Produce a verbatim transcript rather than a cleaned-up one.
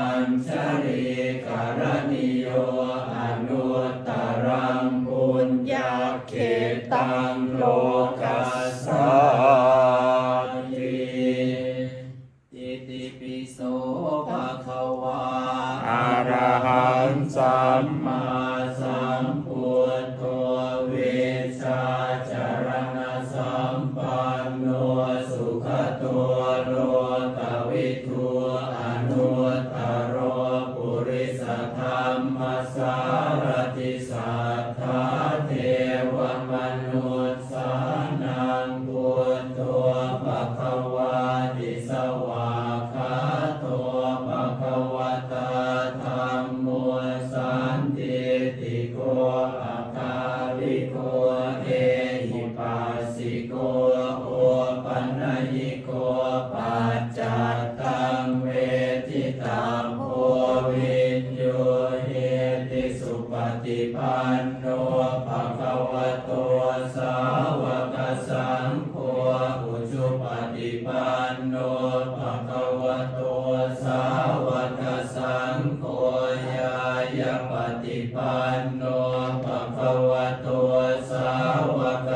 añjalikaraṇīyo anuttaraṃ puññakkhettaṃ lokassāti. Itipi so bhagavā arahaṃ sammāsambuddho vijjācaraṇasampanno sugato lokavidū anuttaro purisadammasārathi satthā devamanussānaṃ buddho bhagavāti. Svākkhāto bhagavatā dhammo sandiṭṭhiko akāliko ehipassiko opanayiko paccattaṃ veditabbo viññūhīti. Supaṭipanno bhagavato sāvakasaṅgho, ujupaṭipanno bhagavato sāvakasaṅgho, ñāyapaṭipanno bhagavato sāvaka